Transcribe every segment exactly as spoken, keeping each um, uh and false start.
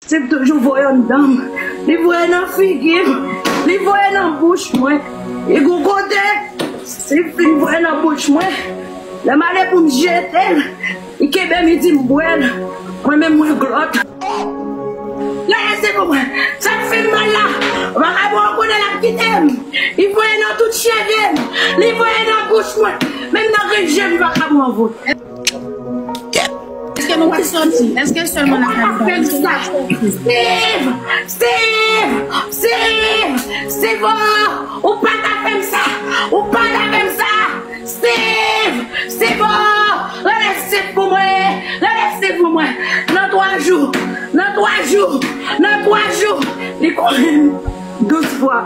Steve toujou voye anndan m. Li voye nan figi m. Li voye nan bouch mwen. Li gon kote, Steve fin voye nan bouch mwen. Lè m ale pou m jete l, li kenbe m, li di m bwè l. Mwen menm, mwen glòt. Gade se pou mwen. Sa k fè m mal la. Vakabon an konnen l ap kite m. Li voye nan tout cheve m. Li voye nan bouch mwen. Menm nan grenn je m, vakabon an voye. Èske nou pa sòti? Èske sèlman nan kay sa? Steve! Steve! Steve! Steve! Ou pa ta fè m sa! Ou pa ta fè m sa! Steve! Steve! Rele Steve pou mwen! Rele Steve pou mwen! Nan twa jou! Nan twa jou! Nan twa jou! Li konnen m douz fwa!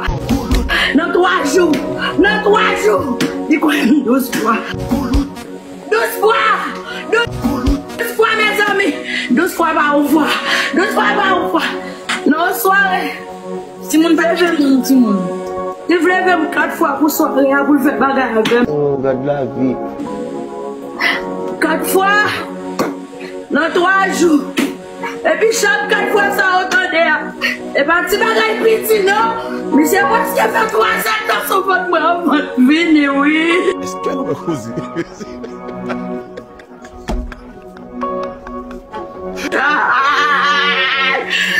Nan twa jou! Nan twa jou! Li konnen m douz fwa! Douz fwa! Douz fwa, mezanmi! Douz fwa pa yon fwa! Douz fwa pa yon fwa! Nan yon sware! Timoun pa vle vin, timoun. Li vle vin kat fwa pou sware a pou l fè bagay avè m. Oh, gad lavi. Kat fwa nan twa jou. Epi chak kat fwa sa ou tande a, e pa ti bagay piti non. Misye prèske fè twa zèdtan sou vant mwen anvan l vini, wi. Èske nou wè koze?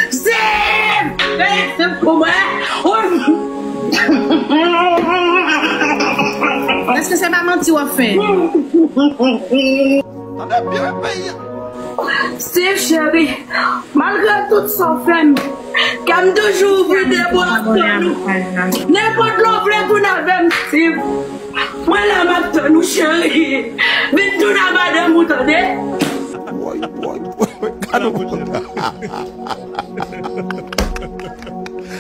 Steve! Rele Steve pou mwen! Èske se pa manti w ap fè? Tande byen peyi a. Steve cheri, malgre tout sa w fè m, kè m toujou ouvri de bra ap tann ou. Nenpòt lè w vle tounen avè m, Steve. Mwen la m ap tann ou, cheri. Vin tounen a madanm ou, tande? Woy, woy, woy, woy, gade yon moun.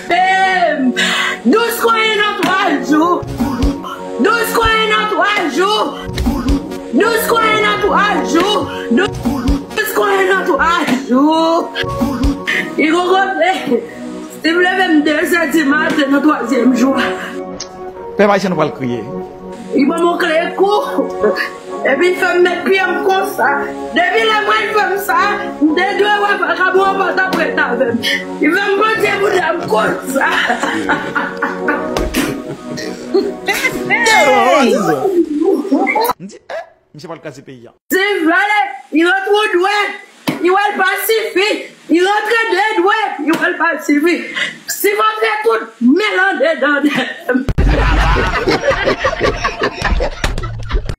Em, douz konyen nan twa jou. Douz konyen nan twa jou. Douz konyen nan twa jou. Douz konyen nan twa jou. Li gon kote. Li leve m de zè di maten nan twazyèm jou a. Pèp ayisyen, nou pral kriye. Li ban m yon kle kou. Epi l fè m met pye m konsa. Depi lè mwen fè m sa, m te dwe wè vakabon an pa t ap ret avè m. Li fè m pote bouda m konsa. Hey! M di, eh, misye pral kraze peyi a. Se vale, li rantre yon dwèt. Li wè l pa sifi. Li rantre de dwèt. Li wè l pa sifi. Si w rantre tout men l andedan dèyè m.